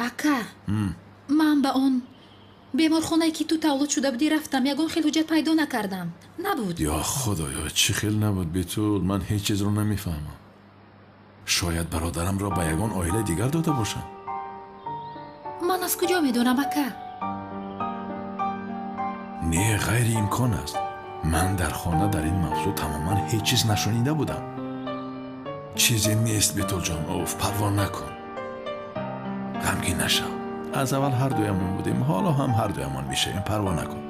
Ака, ман ба он беморхонае ки ту тавлуд шуда будӣ рафтам, ягон хел ҳуҷҷат пайдо накардам. Набуд. Ё Худоё, чӣ хел набуд, Бетул? Ман ҳеҷ чизро намефаҳмам. Шояд бародарамро ба ягон оилаи дигар дода бошанд. Ман аз куҷо медонам, ака? Не, ғайриимкон аст. Ман дар хона дар ин мавзӯъ тамоман ҳеҷ чиз нашунида будам. Чизе нест, Бетулҷон, оф, парво накун. Ғамгин нашав. Аз аввал ҳар дуямон будем, ҳоло ҳам ҳар дуямон мешавем, парво накун.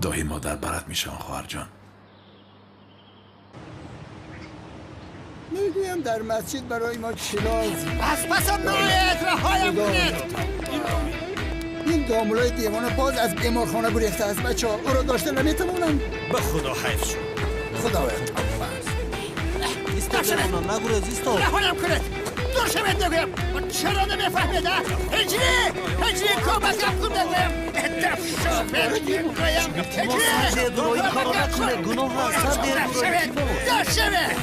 Доимо дар барат мешавам, хоҳарҷон. мегӯям дар масҷид барои мо чӣ лозим? Аз пасам наоед, раҳоям кунед! Ин домулои девона боз аз беморхона гурехтааст, бачаҳо. Ӯро дошта наметавонам. Ба Худо ҳайф шуд. Худоё, тавба. Раҳоям кунед! Дур шавед, мегӯям! Чаро намефаҳмед, а? Ҳиҷрӣ! Ҳиҷрӣ, кӯмакам кун, мегӯям! Шофер, мегӯям! Ҳиҷрӣ! Гуноҳ аст. Шавед! Дур шавед!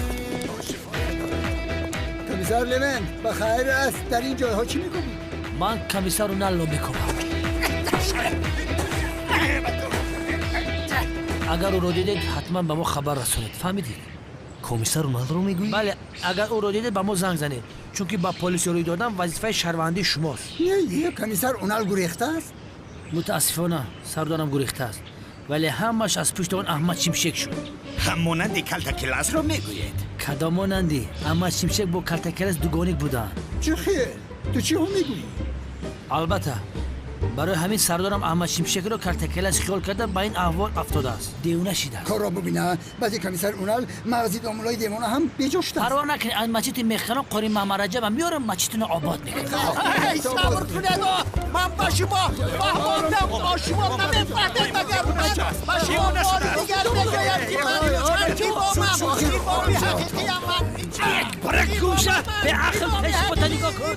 Комиссар Левент, ба хайр аст, дар ин ҷойҳо чӣ мекунӣ? Ман комиссар Уналро мекунам. Агар ӯро дидед, ҳатман ба мо хабар расонед. Фаҳмидед? Комиссар Уналро мегӯӣ? Бале, агар ӯро дидед, ба мо занг занед, чунки ба полис ёрӣ додан вазифаи шаҳрвандии шумост. Не, комиссар Унал гурехтааст? Мутаассифона, сардорам гурехтааст. Вале ҳамааш аз пушти он Аҳмад Шимшек шуд. Ҳам монанди Калтакеласро мегӯед? Кадом монандӣ? Аҳмад Шимшек бо Калтакелас дугоник буданд. Чӣ хел? Ту чиҳо мегӯӣ? Албатта, барои ҳамин сардорам Аҳмад Шимшекро Калтакелас хиёл карда ба ин аҳвол афтодааст. Девона шидааст. Корро бубина, баъди комиссар Унал мағзи домулои девона ҳам беҷо шудааст. Парво накунед, аз масҷиди Мехкалон қори Маҳмадраҷабам меорам, масҷидтонро обод мекунам. Эй, сабр кунед, ман ба шумо фаҳмондам, бо шумо намефаҳмед, магар ман ба шумо бори дигар мегӯям, ки ман имомам, имоми ҳақиқиям ман. Бара гӯша, беақл, пеши худта нигоҳ кун.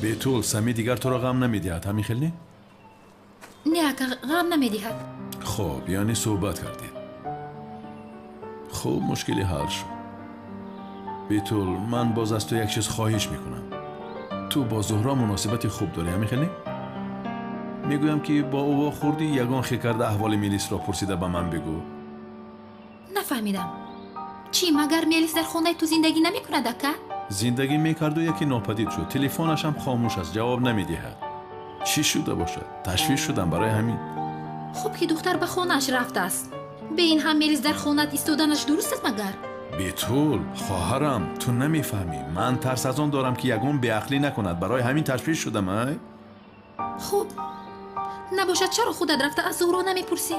Бетул, Сами дигар туро ғам намедиҳад, ҳамин хел не? Не, ака, ғам намедиҳад. Хуб, яъне суҳбат кардед. Хуб, мушкилӣ ҳал шуд. Бетул, ман боз аз ту як чиз хоҳиш мекунам. Ту бо Зуҳро муносибати хуб дорӣ, ҳамин хел не? Мегӯям, ки бо ӯ вохӯрдӣ, ягон хел карда аҳволи Мелисро пурсида ба ман бигӯ. Нафаҳмидам. Чӣ, магар Мелис дар хонаи ту зиндагӣ намекунад, ака? Зиндагӣ мекарду яке нопадид шуд. Телефонашам хомӯш аст, ҷавоб намедиҳад. Чӣ шуда бошад? Ташвиш шудам барои ҳамин. Хуб ки духтар ба хонааш рафтааст. Бе ин ҳам Мелис дар хонаат истоданаш дуруст аст магар? Бетул, хоҳарам, ту намефаҳмӣ. Ман тарс аз он дорам, ки ягон беақлӣ накунад. Барои ҳамин ташвиш шудам, ай? Хуб, набошад, чаро худат рафта аз Зуҳро намепурсӣ?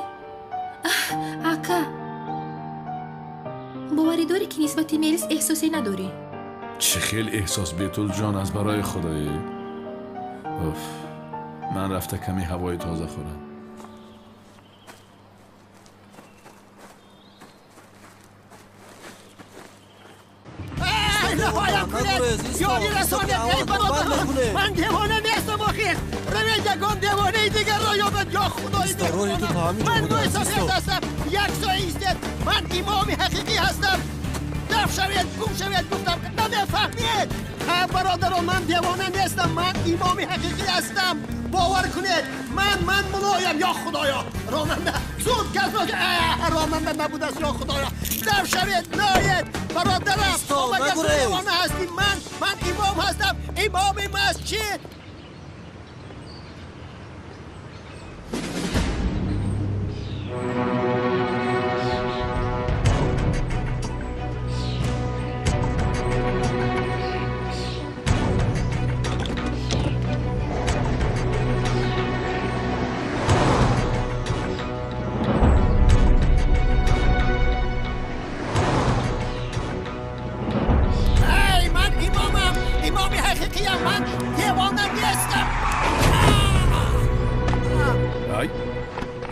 Ака, боварӣ дорӣ, ки нисбати Мелис эҳсосе надорӣ? Чӣ хел эҳсос, Бетулҷон, аз барои худоӣ. Уф, ман рафта каме ҳавои тоза хӯрам. Раҳоям кунед, ёри расонед, эй бародарон, ман девона нестам охир. Равед ягон девонаи дигарро ёбед, ё худои меҳрубонам. Ман мӯйсафед ҳастам, як соя истед, ман имоми ҳақиқӣ ҳастам. Даф шавед, гум шавед, гуфтам, намефаҳмед. Ҳа, бародарон, ман девона нестам, ман имоми ҳақиқӣ ҳастам. Бовар кунед, ман мулоям, ё худоё. Ронанда, зуд газро, ронанда набудааст, ё худоё. Даф шавед, наоед, бародарам, магар девона ҳастӣ? Ман имом ҳастам, имоми масҷид.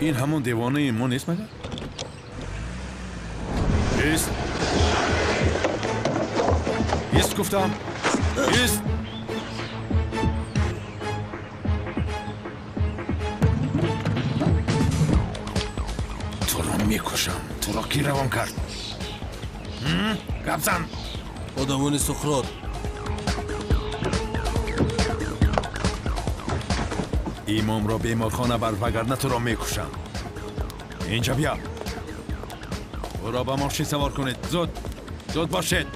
Ин ҳамон девонаи мо нест магар? Ист! Ист гуфтам! Ист! Туро мекушам. Туро кӣ равон кард? Гап зан! Одамони Суқрот. Имомро беморхона бар, вагарна туро мекушам. Инҷа бия. Ӯро ба мошин савор кунед. Зуд, зуд бошед.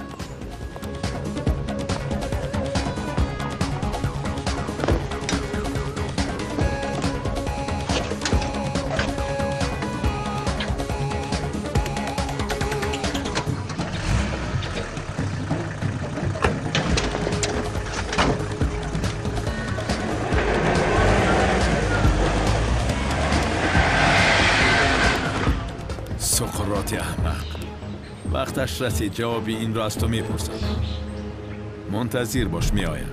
Суқроти аҳмақ, вақташ расид, ҷавоби инро аз ту мепурсам. Мунтазир бош, меоям.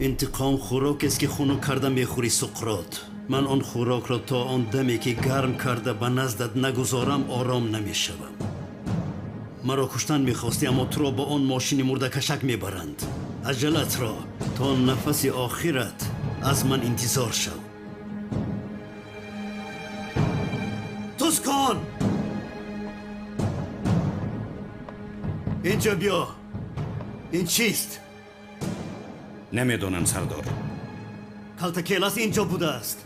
Интиқом хӯрокест, ки хунук карда мехӯрӣ, Суқрот. Ман он хӯрокро то он даме, ки гарм карда ба наздат нагузорам, ором намешавам. Маро куштан мехостӣ, аммо туро ба он мошини мурдакашак мебаранд. Аҷалатро то нафаси охират аз ман интизор шав. Тускон! Инҷо биё. Ин чист? Намедонам, сардор. Калтакелас инҷо будааст.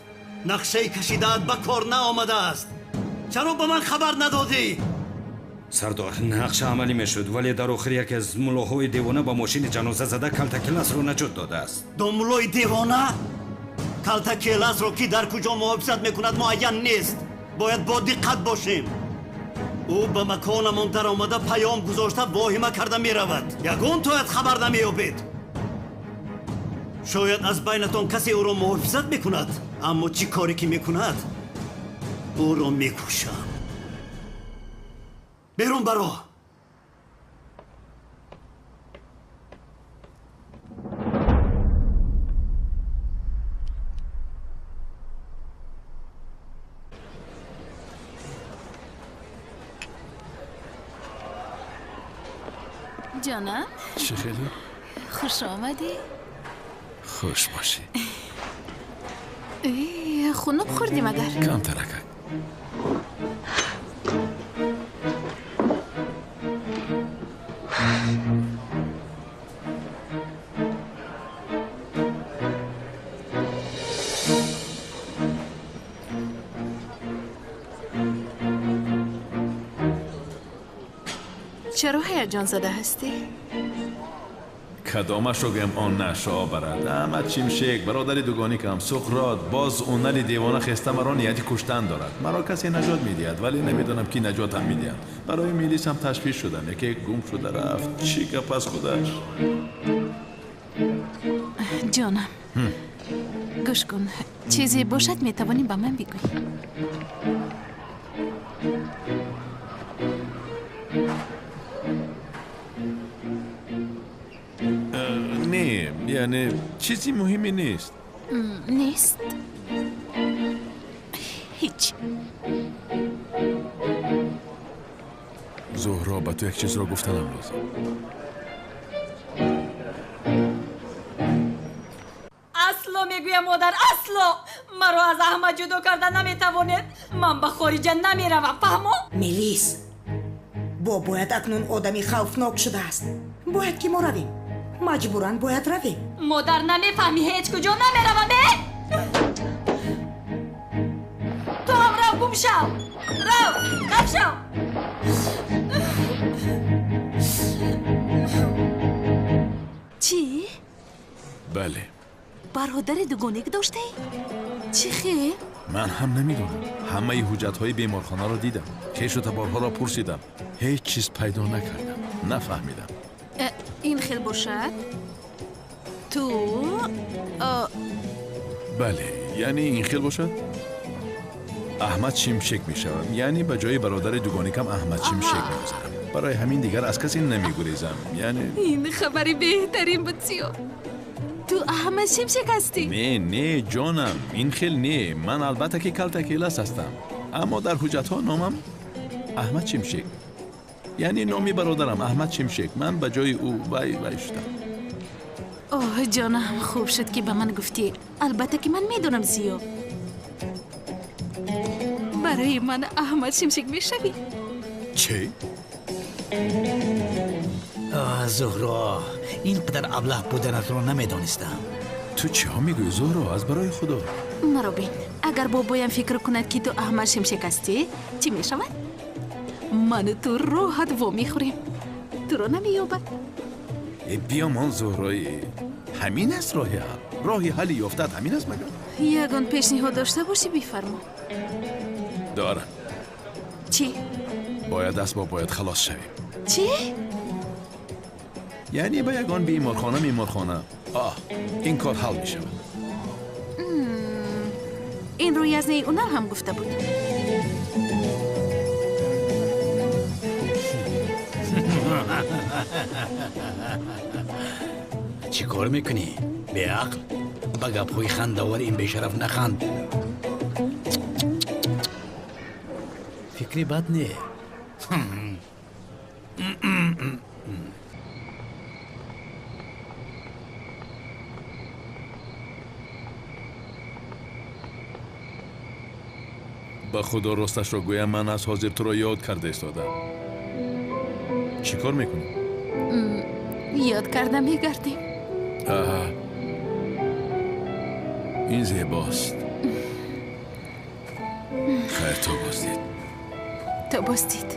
Нақшаи кашидаат ба кор наомадааст. Чаро ба ман хабар надодӣ? Сардор, нақша амалӣ мешуд, вале дар охир яке аз муллоҳои девона ба мошини ҷаноза зада Калтакеласро наҷот додааст. Домуллои девона? Калтакеласро ки дар куҷо муҳофизат мекунад муайян нест. Бояд бо диққат бошем. Ӯ ба маконамон даромада паём гузошта воҳима карда меравад. Ягон тоят хабар намеёбед. Шояд аз байнатон касе ӯро муҳофизат мекунад, аммо чӣ коре ки мекунад, ӯро мекушам. Берун баро! Ҷонам, чӣ хеле? Хуш омадӣ. Хуш бошӣ. Хунук хӯрдӣ магар? Камтаракак. Чаро ҳаяҷонзада ҳастӣ? Кадомашро гӯям он нашъа барад? Аҳмад Шимшек, бародари дугоникам, Суқрот, боз онари девона хеста маро нияти куштан дорад. Маро касе наҷот медиҳад, вале намедонам ки наҷотам медиҳад. Барои милисам ташвиш шудам, яке гум шуда рафт. Чӣ гап аз худаш? Ҷонам, гӯш кун, чизе бошад метавонӣ ба ман бигӯӣ. Яъне чизи муҳиме нест. Нест? Ҳеҷ. Зуҳро, ба ту як чизро гуфтанам лозим. Асло мегӯям, модар, асло! Маро аз Аҳмад ҷудо карда наметавонед. Ман ба хориҷа намеравам, фаҳмо? Мелис, бобоят акнун одами хавфнок шудааст. Бояд ки мо равем. Маҷбуран бояд равем. Модар, намефаҳмӣ, ҳеҷ куҷо намеравам. Э? Ту ҳам рав, гум шав. Рав, гап шав. Чӣ? Бале. Бародари дугоник доштаӣ? Чӣ хел? Ман ҳам намедонам. Ҳамаи ҳуҷҷатҳои беморхонаро дидам. Хешу таборҳоро пурсидам. Ҳеҷ чиз пайдо накардам. Нафаҳмидам. Ин хел бошад, ту Бале, яъне ин хел бошад, Аҳмад Шимшек мешавам. Яъне ба ҷои бародари дугоникам Аҳмад Шимшек мегузарам. Барои ҳамин дигар аз касе намегурезам. Яъне ин хабари беҳтарин буд, Сиё. Ту Аҳмад Шимшек ҳастӣ? Не, не, ҷонам, ин хел не. Ман албатта ки Калтакелас ҳастам, аммо дар ҳуҷҷатҳо номам Аҳмад Шимшек. Яъне номи бародарам Аҳмад Шимшек. Ман ба ҷои ӯ вай вай шудам. Оҳ, ҷонам, хуб шуд ки ба ман гуфтӣ. Албатта ки ман медонам, Зиё. Барои ман Аҳмад Шимшек мешавӣ? Чӣ? Зуҳро, ин қадар аблаҳ буданатро намедонистам. Ту чиҳо мегӯӣ, Зуҳро? Аз барои Худо. Маро бин, агар бобоям фикр кунад, ки ту Аҳмад Шимшек ҳастӣ, чӣ мешавад? Ману ту роҳат вомехӯрем. Туро намеёбад. Биёмон, Зуҳрои, ҳамин аст роҳи ҳал. Роҳи ҳалли ёфтаат ҳамин аст магар? Ягон пешниҳод дошта бошӣ, бифармо. Дорам. Чӣ? Бояд аз бобоят халос шавем. Чӣ? Яъне ба ягон беморхона меморхона. Оҳ, ин кор ҳал мешавад. Инро Язнаи Унал ҳам гуфта буд. Чӣ кор мекунӣ? Беақл, ба гапҳои хандавар ин бешараф наханд. Фикри бад не. Ба худо росташро гӯям, ман аз ҳозир туро ёд карда истодам. Чӣ кор мекунӣ? Ёд карда мегардем. Аҳа, ин зебост. Хайр, то боздид. То боздид.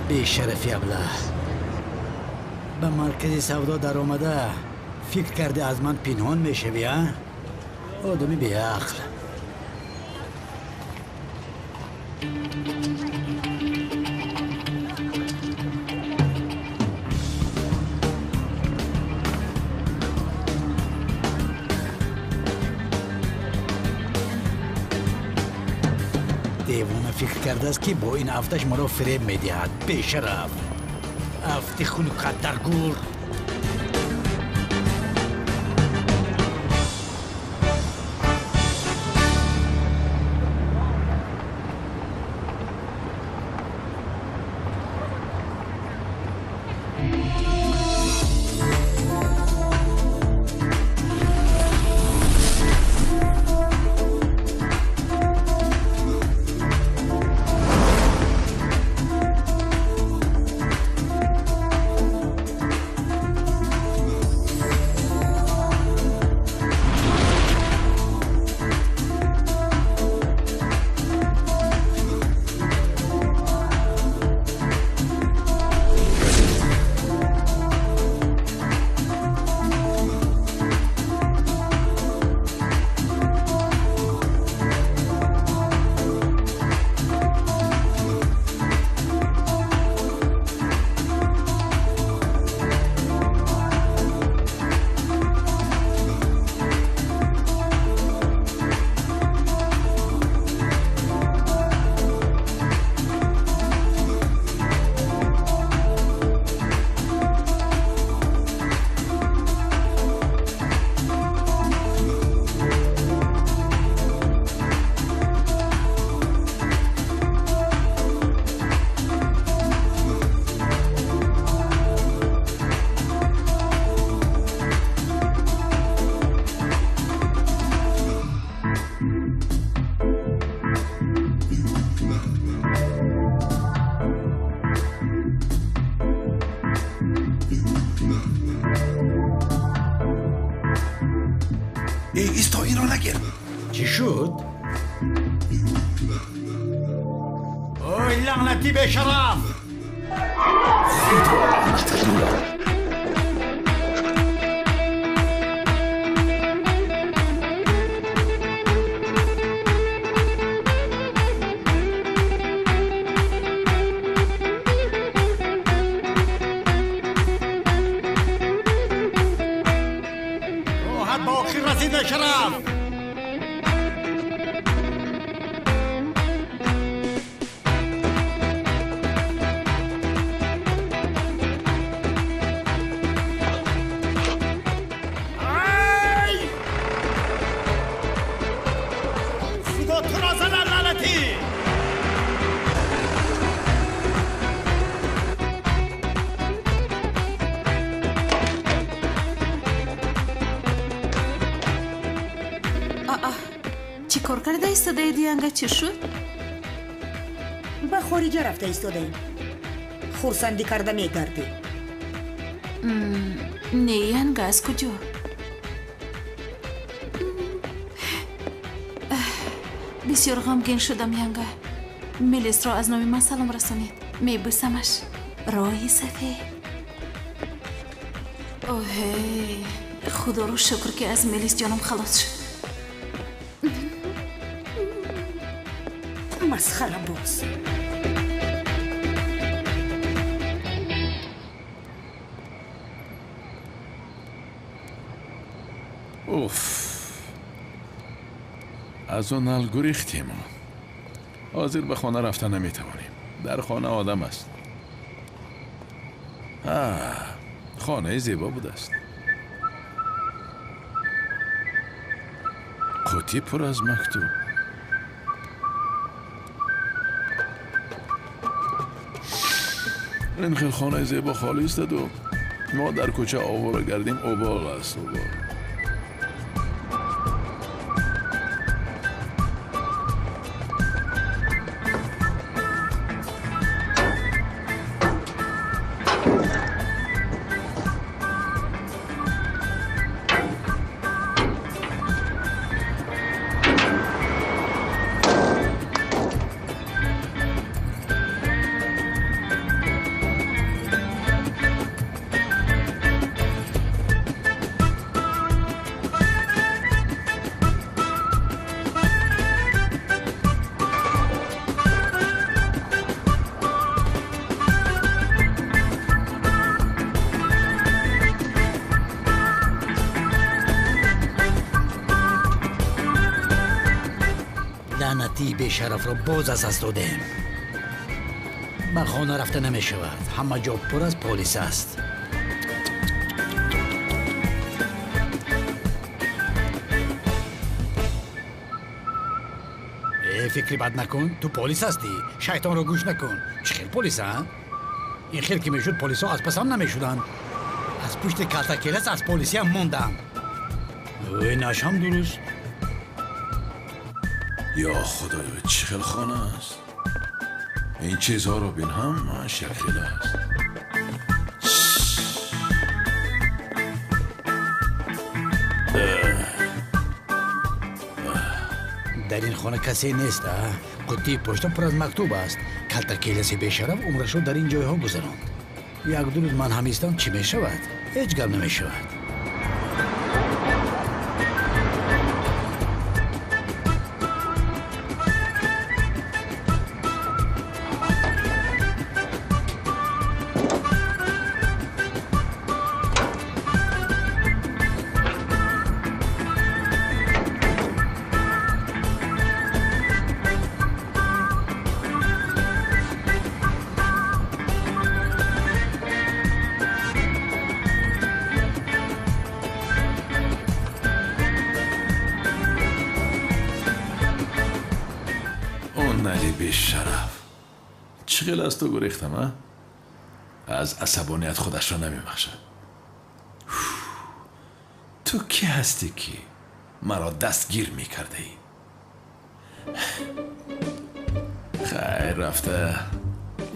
Бешарафи аблаҳ, ба маркази савдо даромада фикр карда аз ман пинҳон мешавӣ, а? Одами беақл. Девона фикр кардааст, ки бо ин афташ маро фиреб медиҳад. Бешараф, афти хунукат дар гур. Исто, инро нагир. Чӣ шуд? Ой, лаънати бешараф! Худо лаънатат гӯяд. Роҳат ба охир расид, бешараф! Худо туро занад, лаънатӣ! Истадаед, Янга, чӣ шуд? Ба хориҷа рафта истодаем. Хурсандӣ карда мегардӣ. Не, Янга, аз куҷо? Бисёр ғамгин шудам, Янга. Мелисро аз номи ман салом расонед. Мебӯсамаш. Роҳи сафед. Оҳе, худоро шукр, ки аз Мелис ҷоном халос шуд. Масхара боз. Уф, аз он ҳал гурехтем. Ҳозир ба хона рафта наметавонем. Дар хона одам аст. Хонаи зебо будааст. Қутӣ пур аз мактуб. Ин хел хонаи зебо холӣ истоду мо дар кӯча овора гардем. Обол аст, обол. Лаънатии бешарафро боз аз даст додем. Ба хона рафта намешавад. Ҳама ҷо пур аз полис аст. Э, фикри бад накун. Ту полис ҳастӣ. Шайтонро гӯш накун. Чӣ хел полис, а? Ин хел ки мешуд, полисҳо аз пасам намешуданд. Аз пушти калтакелас аз полисиам мондам. Инаш ҳам дуруст. Ё худоё, чӣ хел хона аст? Ин чизҳоро бин, ҳамааш якхела аст. Дар ин хона касе нест, а? Қуттии пошта пур аз мактуб аст. Калтакеласи бешараф умрашро дар ин ҷойҳо гузаронд. Як ду рӯз ман ҳам истам, чӣ мешавад? Ҳеҷ гап намешавад. Бешараф, чӣ хел аз ту гурехтам, а? Аз асабоният худашро намебахшад. Ту кӣ ҳастӣ, ки маро дастгир мекардаӣ? Хайр, рафта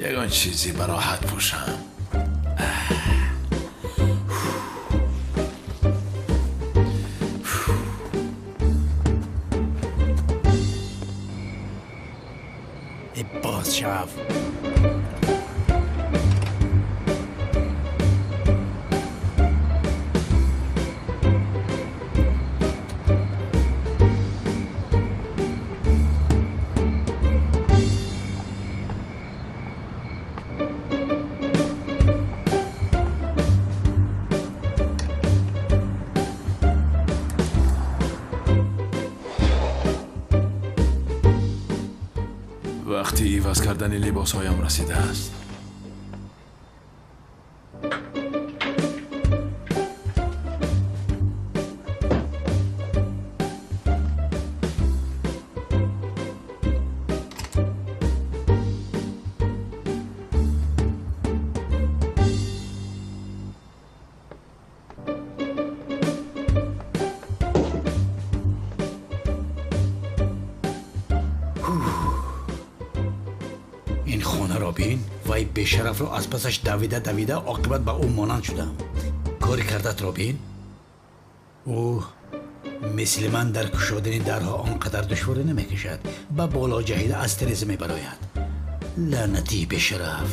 ягон чизе ба роҳат пӯшам. Боз шав. Вақти иваз кардани либосҳоям расидааст. Ин хонаро бин, вай бешарафро аз пасаш давида давида оқибат ба ӯ монанд шудам. Кори кардатро бин. Ӯ мисли ман дар кушодани дарҳо он қадар душворӣ намекашад. Ба боло ҷаҳида аз тиреза мебарояд. Лаънатии бешараф.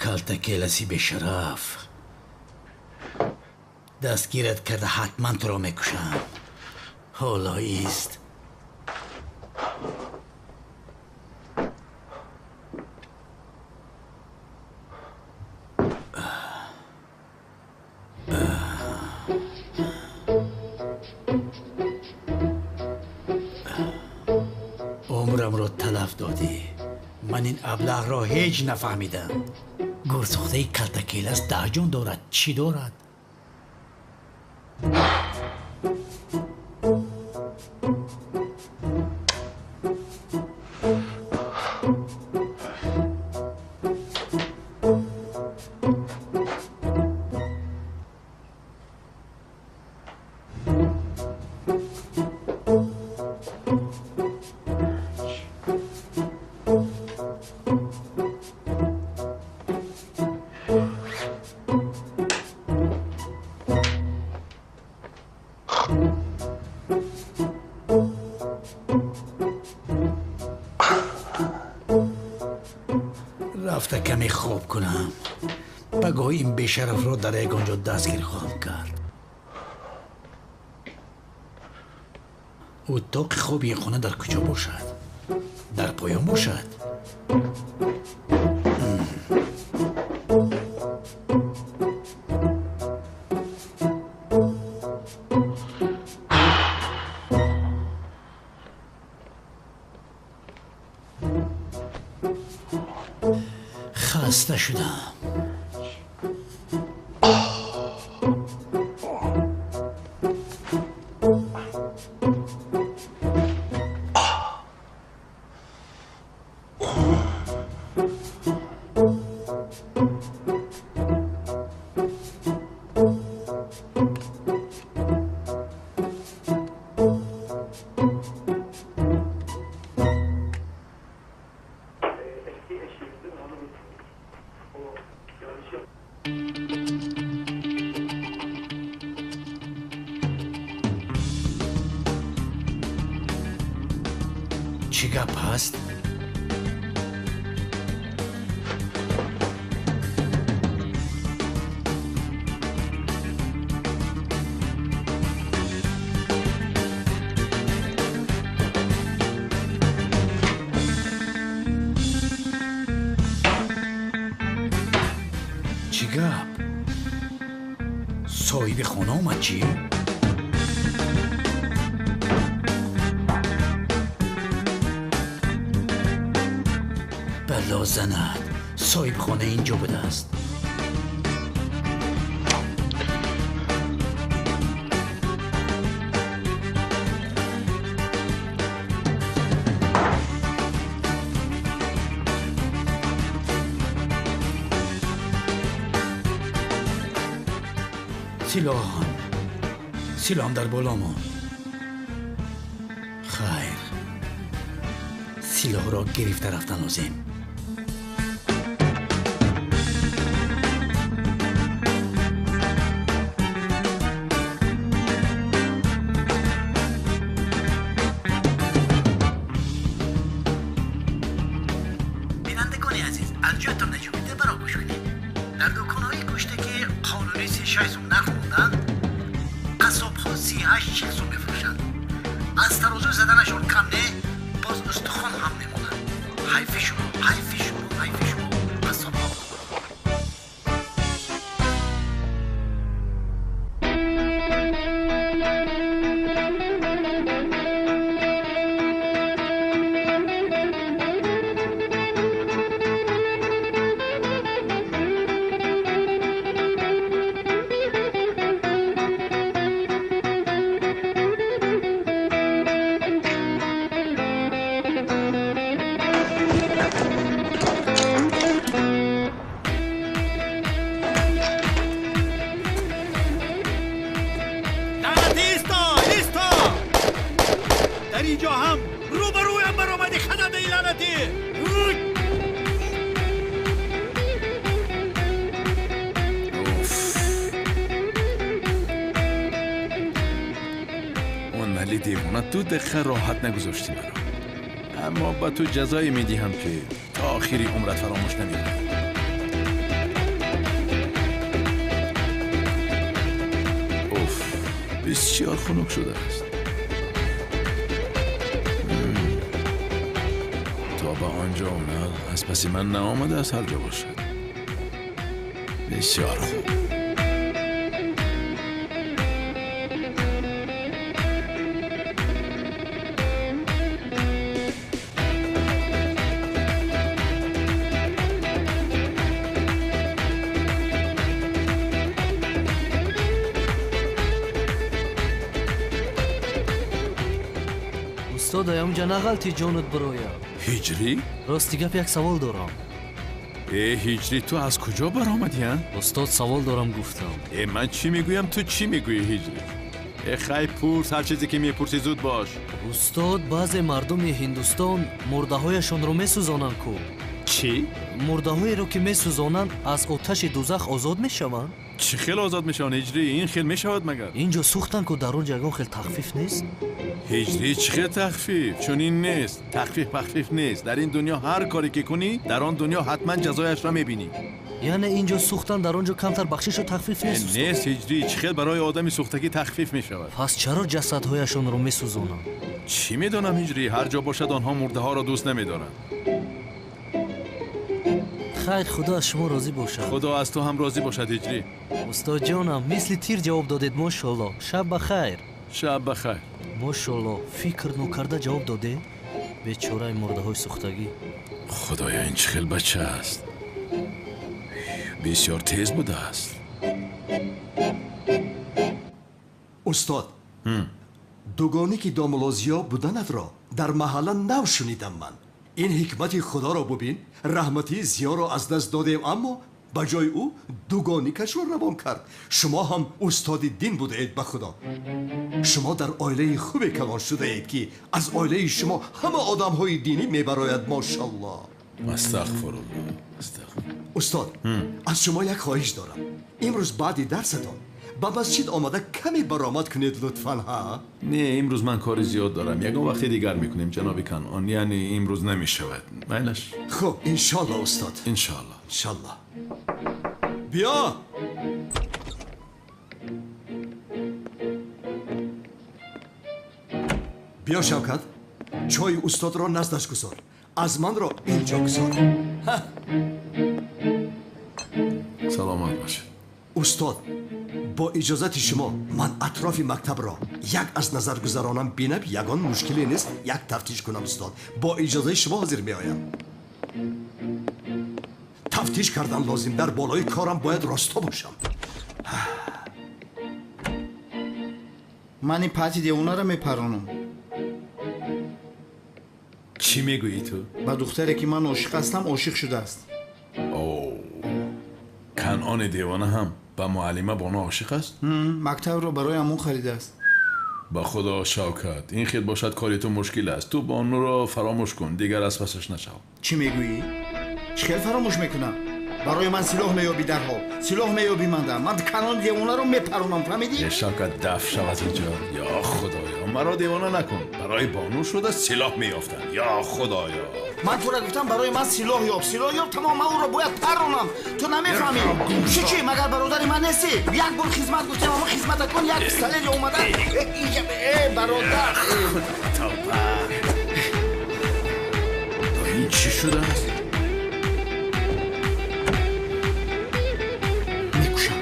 Калтакеласи бешараф, дастгират карда ҳатман туро мекушам. Ҳоло ист. Умрамро талаф додӣ. Ман ин аблаҳро ҳеҷ нафаҳмидам. Гурсӯхтаи калтакелас даҳ ҷон дорад. Чӣ дорад? Рафта каме хоб кунам. Пагоҳ ин бешарафро дар ягон ҷо дастгир хоҳам кард. Утоқи хоби ин хона дар куҷо бошад? Дар поён бошад? Хаста шудам. Чӣ гап ҳаст? Чӣ гап? Соҳиби хона омад чӣ? Бало занад, соҳибхона инҷо будааст. Силоҳам, силоҳам дар боло монд. Хайр, силоҳро гирифта рафтан лозим. Бинандагони азиз, аз ҷоятон наҷунбида баро гӯш кунед. Дар дуконҳои гӯште ки қонунӣ 36 сум нарх монданд, қассобҳо 38-40 сум мефурӯшанд. Аз тарозу заданашон кам не, боз устухон ҳам мемонад. Ҳайфи шумо, ҳайфи шумо, ҳайфи шумо, қассобҳо. раҳмат, 2 дақиқа роҳат нагузоштӣ маро. Аммо ба ту ҷазое медиҳам, ки то охири умрат фаромӯш намекунӣ. Уф, бисёр хунук шудааст. То ба он ҷо омад, аз паси ман наомадааст, ҳар ҷо бошад. Бисёр хуб. Устод, аямҷа нағалти ҷонат бироя. Ҳиҷрӣ? Рости гап, як савол дорам. Э, ҳиҷрӣ, ту аз куҷо баромадӣ, а? Устод, савол дорам гуфтам. Э, ман чӣ мегӯям, ту чӣ мегӯӣ, ҳиҷрӣ? Э, хай, пурс, ҳар чизе ки мепурсӣ, зуд бош. Устод, баъзе мардуми Ҳиндустон мурдаҳояшонро месӯзонанд ку. Чӣ? Мурдаҳоеро ки месӯзонанд, аз оташи дузах озод мешаванд? Чӣ хел озод мешаванд, ҳиҷрӣ? Ин хел мешавад магар? Инҷо сӯхтанд ку, дар он ҷо ягон хел тахфиф нест? Ҳиҷрӣ, чӣ хел тахфиф? Чунин нест. Тахфиф пахфиф нест. Дар ин дунё ҳар коре ки кунӣ, дар он дунё ҳатман ҷазояшро мебинӣ. Яъне инҷо сӯхтан, дар он ҷо камтар бахшишу тахфиф нест? Нест, ҳиҷрӣ. Чӣ хел барои одами сӯхтагӣ тахфиф мешавад? Пас чаро ҷасадҳояшонро месӯзонанд? Чӣ медонам, ҳиҷрӣ? Ҳар ҷо бошад, онҳо мурдаҳоро дӯст намедоранд. Хайр, худо аз шумо розӣ бошад. Худо аз ту ҳам розӣ бошад, ҳиҷрӣ. Устод ҷонам, мисли тир ҷавоб додед, мошолло. Шаб ба хайр. Шаб ба хайр. Мошолло, фикр нокарда ҷавоб додед? Бечораи мурдаҳои сӯхтагӣ. Худоё, ин чӣ хел бача аст? Бисёр тез будааст. Устод, дугоне ки домулозиё буданатро дар маҳалла нав шунидам ман. Ин ҳикмати худоро бубин, раҳмати зиёро аз даст додем, аммо ба ҷои ӯ дугоникашро равон кард. Шумо ҳам устоди дин будаед, ба худо. Шумо дар оилаи хубе калон шудаед, ки аз оилаи шумо ҳама одамҳои динӣ мебарояд, мошалло. Астағфируллоҳ. Устод, аз шумо як хоҳиш дорам. Имрӯз баъди дарсатон ба масҷид омада каме баромад кунед, лутфан, ҳа? Не, имрӯз ман кори зиёд дорам. Ягон вақти дигар мекунем, ҷаноби Канъон. Яъне имрӯз намешавад. Майлаш? Хуб, иншолло, устод. Иншолло. Иншолло. Биё! Биё, Шавкат, чойи устодро наздаш гузор. Аз манро инҷо гузор. Саломат бошед. Устод, бо иҷозати шумо ман атрофи мактабро як аз назар гузаронам, бинам ягон мушкиле нест, як тафтиш кунам, устод. Бо иҷозаи шумо ҳозир меоям. Тафтиш кардан лозим, дар болои корам бояд росто бошам. Ман ин пати девонаро мепаронам. Чӣ мегӯӣ ту? Ба духтаре ки ман ошиқ ҳастам ошиқ шудааст. О, Канъони девона ҳам ба муаллима Бону ошиқ аст? Мактабро барои ҳамон харидааст. Ба худо, Шавкат, ин хел бошад кори ту мушкил аст. Ту Бонуро фаромӯш кун, дигар аз пасаш нашав. Чӣ мегӯӣ? Чӣ хел фаромӯш мекунам? Барои ман силоҳ меёбӣ дарҳол. Силоҳ меёбӣ манда. Ман Канъони девонаро мепаронам, фаҳмидӣ? Э, Шавкат, даф шав аз инҷо. Ё худоё, маро девона накун. Барои Бону шуда силоҳ меёфтанд. Ё худоё. Ман тура гуфтам барои ман силоҳ ёб, силоҳ ёб, тамом, ман ӯро бояд паронам. Ту намефаҳмӣ. Чӣ чӣ, магар бародари ман нестӣ? Як бор хизмат гуфтем, аммо хизмата кун, як пистолет омада. Э, бародар. Тавба. Ин чӣ шудааст? Мекушам.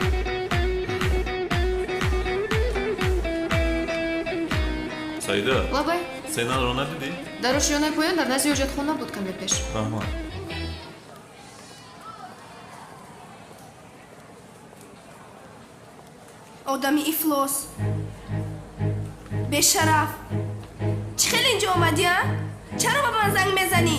Саида. Лабай. Сенаро надидӣ? Дар ошёнаи поён дар назди ҳоҷатхона буд каме пеш. Раҳмат. Одами ифлос, бешараф, чӣ хел инҷо омадӣ, а? Чаро ба ман занг мезанӣ?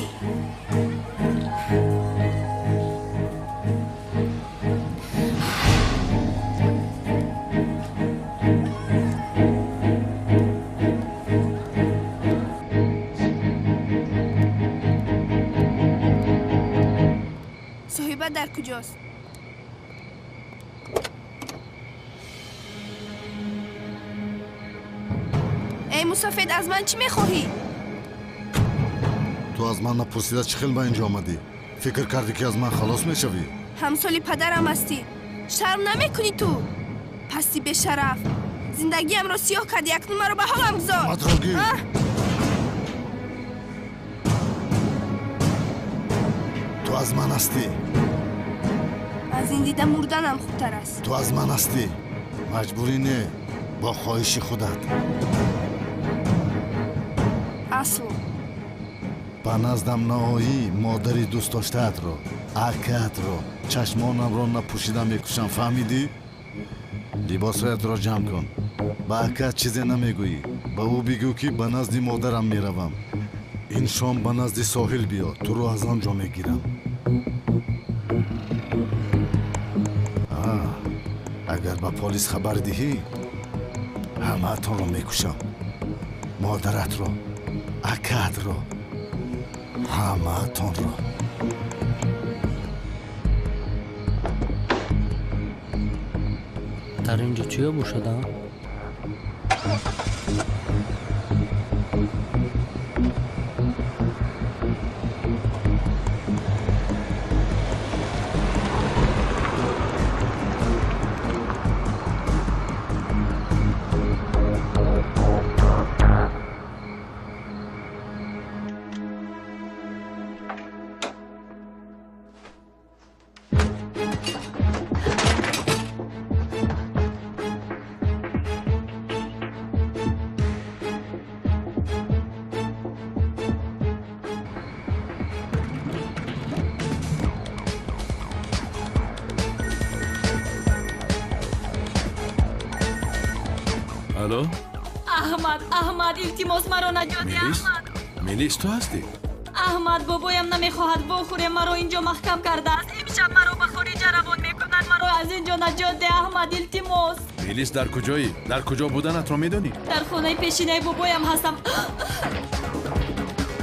Соҳиба дар куҷост? Эй Мусофед, аз ман чӣ мехоҳӣ? Ту аз ман напурсида чӣ хел ба инҷо омадӣ? Фикр кардӣ ки аз ман халос мешавӣ? Ҳамсоли падарам ҳастӣ. Шарм намекунӣ ту? Пасти бешараф. Зиндагиамро сиёҳ кардӣ, акнун маро ба ҳолам гузор. Матро гир. Ту аз ман ҳастӣ. Аз ин дида мурданам хубтар аст. Ту аз ман ҳастӣ. Маҷбурӣ не, бо хоҳиши худат. Асло. Ба наздам наоӣ, модари дӯстдоштаатро, акаатро, чашмонамро напӯшида мекушам, фаҳмидӣ? Либосҳоятро ҷамъ кун. Ба акаат чизе намегӯӣ. Ба ӯ бигӯ ки ба назди модарам меравам. Ин шом ба назди соҳил биё, туро аз он ҷо мегирам. Агар ба полис хабар диҳӣ, ҳамаатонро мекушам. Модаратро, акаатро, ҳамаатонро. Дар ин ҷо чиё бошад, а? Алло? Аҳмад, Аҳмад, илтимос маро наҷот деҳ, Аҳмад. Мелис, ту ҳастӣ? Аҳмад, бобоям намехоҳад вохӯре, маро инҷо маҳкам кардааст. Имшаб маро ба хориҷа равон мекунад, маро аз инҷо наҷот деҳ, Аҳмад, илтимос. Мелис, дар куҷоӣ? Дар куҷо буданатро медонӣ? Дар хонаи пешинаи бобоям ҳастам.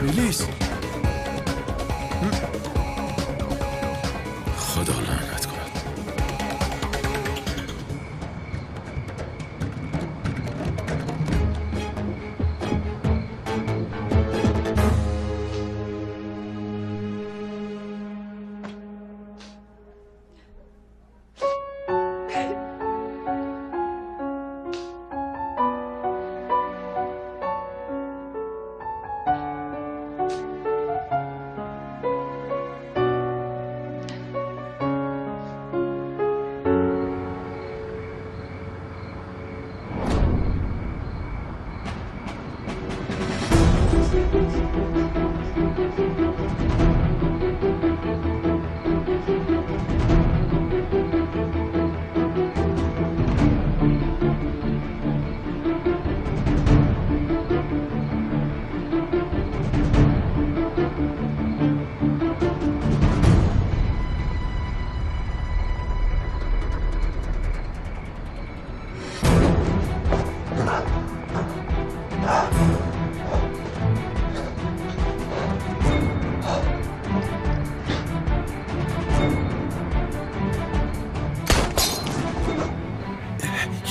Мелис! Худо лаънат кунад.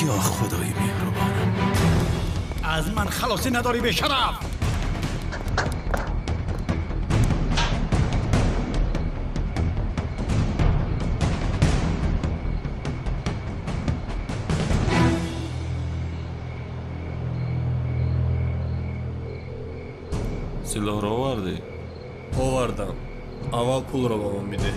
یا خدای مهربانم، از من خلاصی نداری به شرف. Силоҳро овардӣ? Овардам. Аввал пулро ба ман бидеҳ.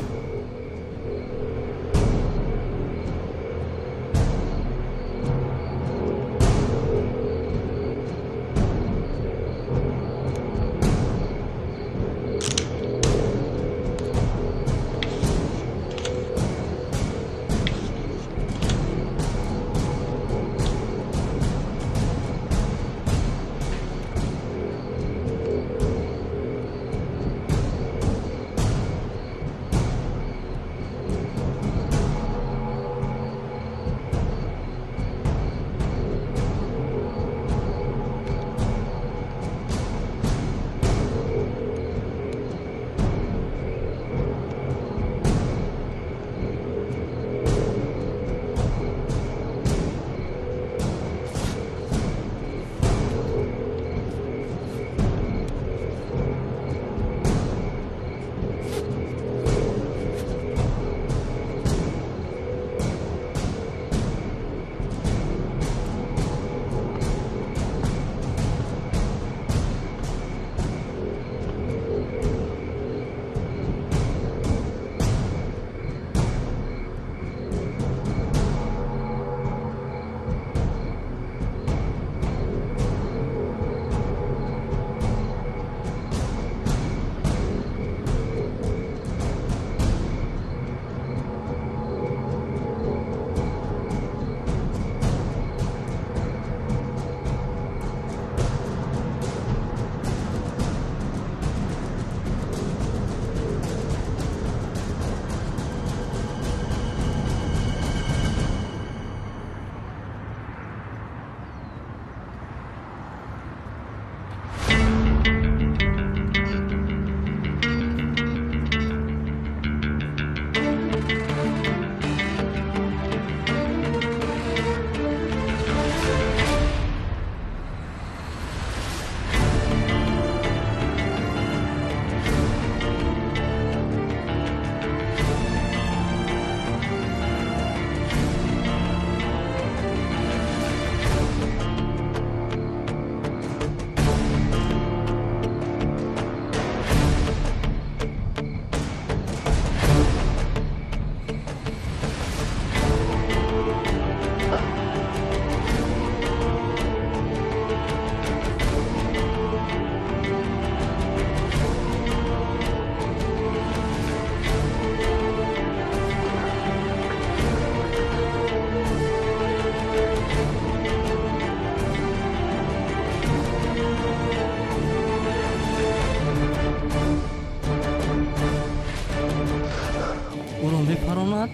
Мепаронад.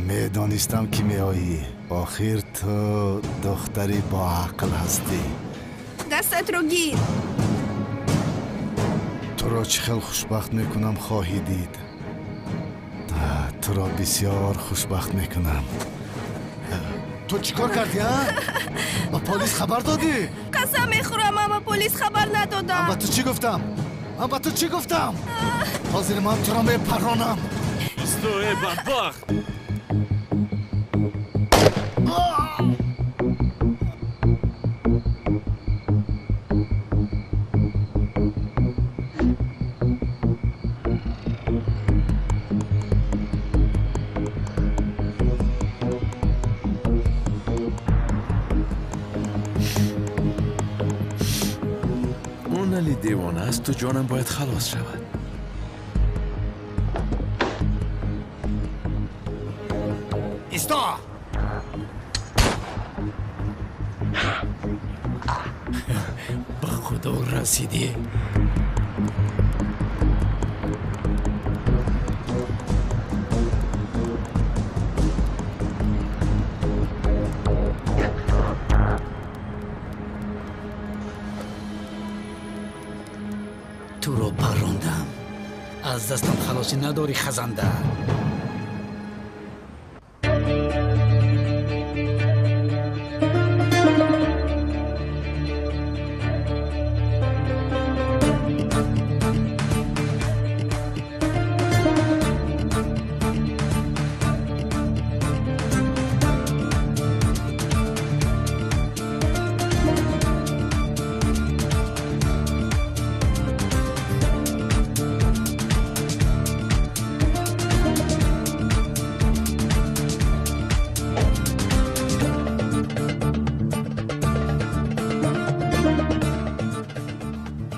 Медонистам, ки меоӣ. Охир ту духтари боақл ҳастӣ. Дастатро гир. Туро чӣ хел хушбахт мекунам, хоҳӣ дид. Туро бисёр хушбахт мекунам. Ту чӣ кор кардӣ, а? Ба полис хабар додӣ? Қасам мехӯрам, ман ба полис хабар надодам. Ман ба ту чӣ гуфтам? Ман ба ту чӣ гуфтам? Ҳозир ман туро мепаронам. Исто, э бадбахт! Девона аст, ту ҷонам бояд халос шавад. Исто! Ба худо расидӣ. Туро паррондам. Аз дастам халосӣ надорӣ, хазанда.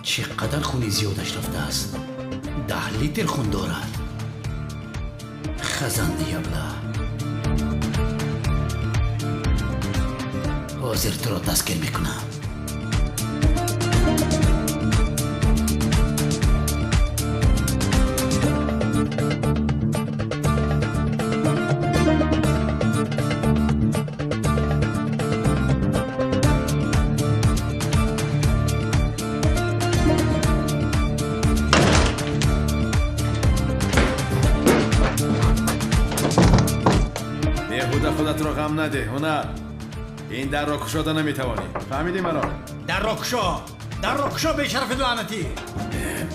Чӣ қадар хуни зиёдаш рафтааст. 10 литр хун дорад. Хазанди ябла. Ҳозир туро дастгир мекунам. Худатро ғам наде, ҳунар. Ин дарро кушода наметавонӣ. Фаҳмидӣ маро? Дарро кушо! Дарро кушо, бешарафи лаънатӣ!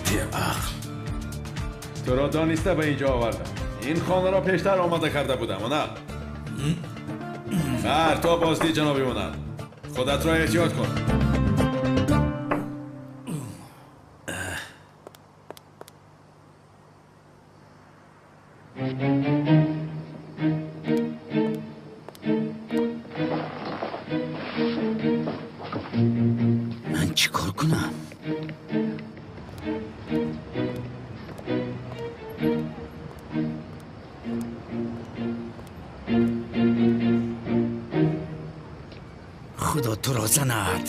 Беақл! Туро дониста ба инҷо овардам. Ин хонаро пештар омода карда будам, ҳунар. Хайр, то боздид, ҷаноби ҳунар. Худатро эҳтиёт кун. Ман чӣ кор кунам? Худо туро занад.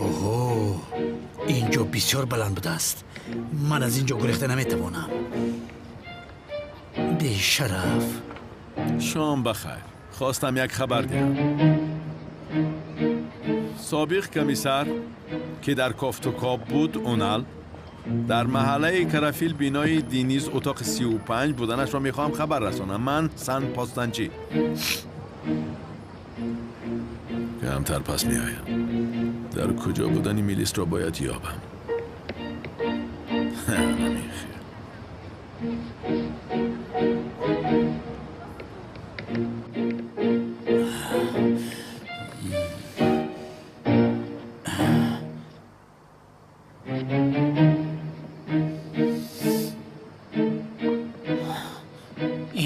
Оҳо, ин ҷо бисёр баланд будааст. Ман аз ин ҷо гурехта наметавонам. Бешараф. Шом бахайр. Хостам як хабар диҳам. Собиқ комиссар, ки дар кофтукоб буд, Унал, дар маҳаллаи Карафил бинои Дениз утоқи 35 буданашро мехоҳам хабар расонам. Ман Сан Постанчӣ. Камтар пас меоям. Дар куҷо будани милисро бояд ёбам. Намехел.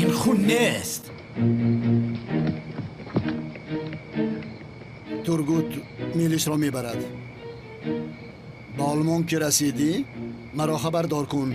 Ин хун нест. Тургут милисро мебарад. Ба Олмон ки расидӣ, маро хабардор кун.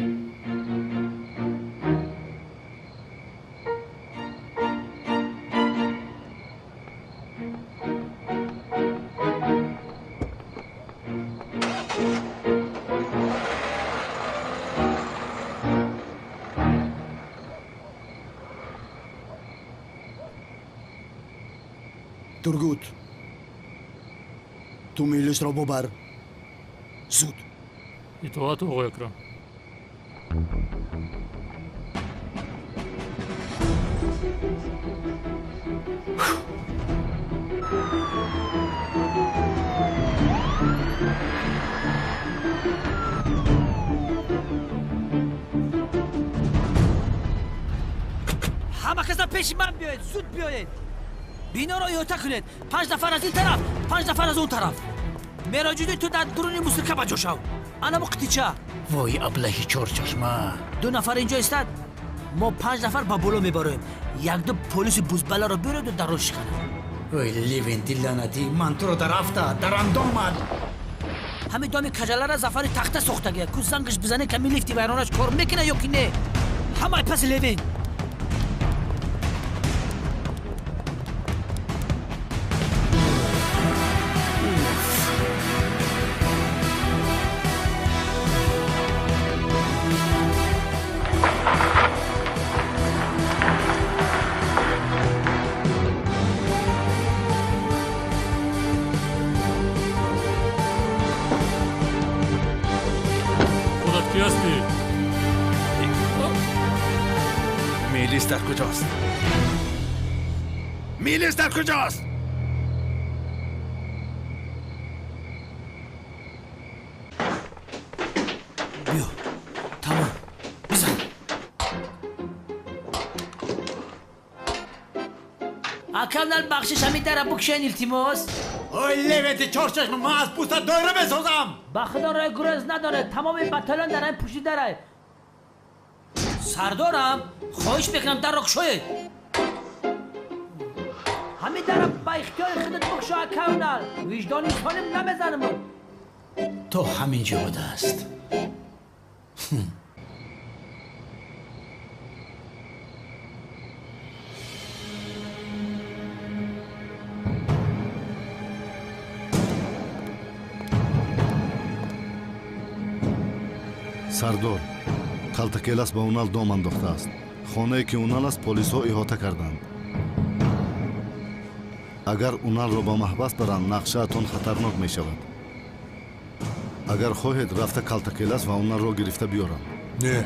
Тургут, ту Мелисро бубар. Зуд. Итоат, оғои Акрам. Ҳама каса пеши ман биёед, зуд биёед. Биноро иҳота кунед. 5 нафар аз ин тараф, 5 нафар аз он тараф. Мероҷуддин, ту дар дуруни мусирка ба ҷо шав. Анамо қитича. Вой, аблаҳи чорчашма. 2 нафар инҷо истад, мо 5 нафар ба боло мебароем. Якду полиси бузбаларо биёреду дар роҳ шиканад. Ой, Левенти лаънатӣ, ман туро дар афта, дар андомат. Ҳамин доми каҷалара Зафари тахта сохтагия. Ку зангаш бизане, ками лифти вайронаш кор мекуна ё ки не? Ҳамаи паси Левент. Мелис дар куҷост? Мелис дар куҷост? Биё, тамом, бизан. Акамнал бахшиш, ҳамин дара букшен, илтимос. Ой, Левенти чорчашма, ман аз пӯста доира месозам. Ба худо роҳи гурез надоред, тамоми батальон дар ҳамин пушти дарай. Сардорам, хоҳиш мекунам дарро кушоед. Ҳамин дара ба ихтиёри худат букшо, акавнал. Виҷдони инсоним намезанам. То ҳамин ҷо будааст. Сардор, Калтакелас ба Унал дом андохтааст. Хонае ки Унал аст, полисҳо иҳота карданд. Агар Уналро ба маҳбас баранд, нақшаатон хатарнок мешавад. Агар хоҳед, рафта Калтакелас ва Уналро гирифта биёрам. Не,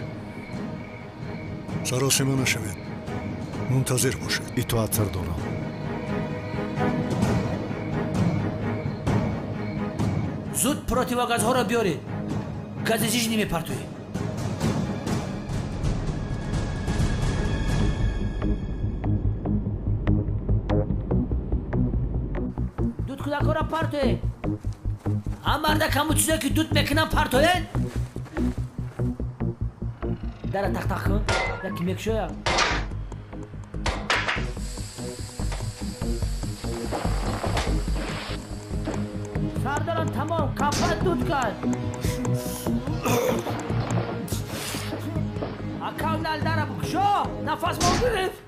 саросима нашавед, мунтазир бошед. Итоат, сардорам. Зуд противогазҳоро биёред. Гази зиж намепартоед. Дудкудакҳоро партоед. Ҳам мардак ҳамун чизое ки дуд мекунанд партоед. Дара тақтақ кун, яке мекушояд. Сардорам, тамом, капа дуд кард. Акавнал, дара букшо, нафас мо гирифт.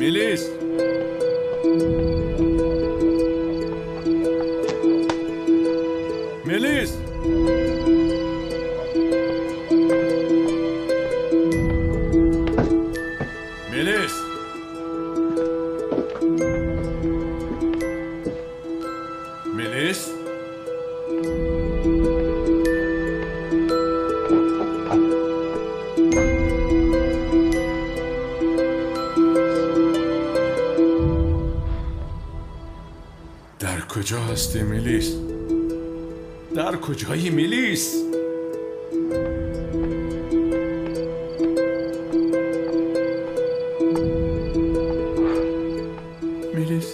Мелис! Мелис! Мелис! Мелис! дар куҷо ҳастӣ, Мелис? Дар куҷои, Мелис? Мелис?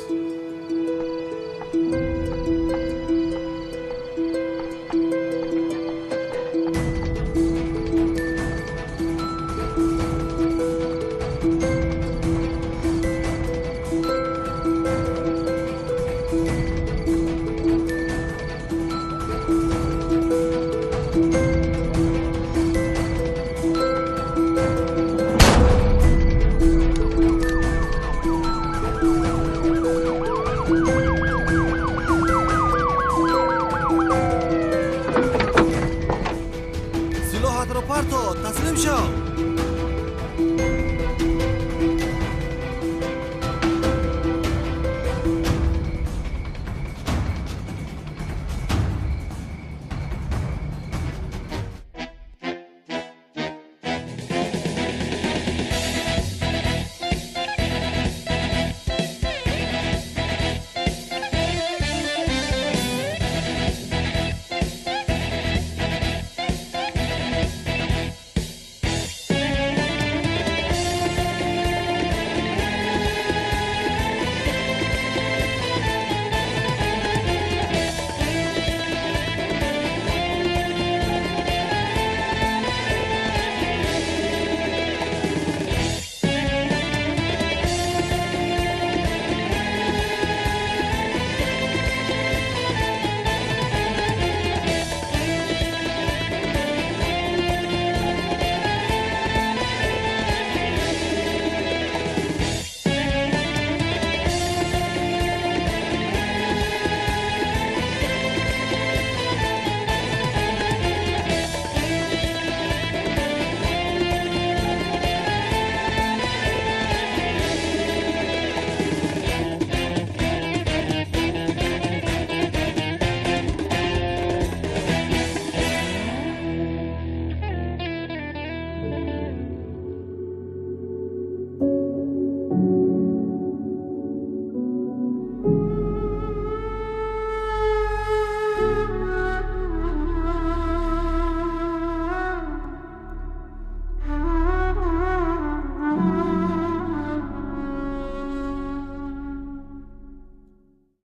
Тӯфангатро парто, таслим шав.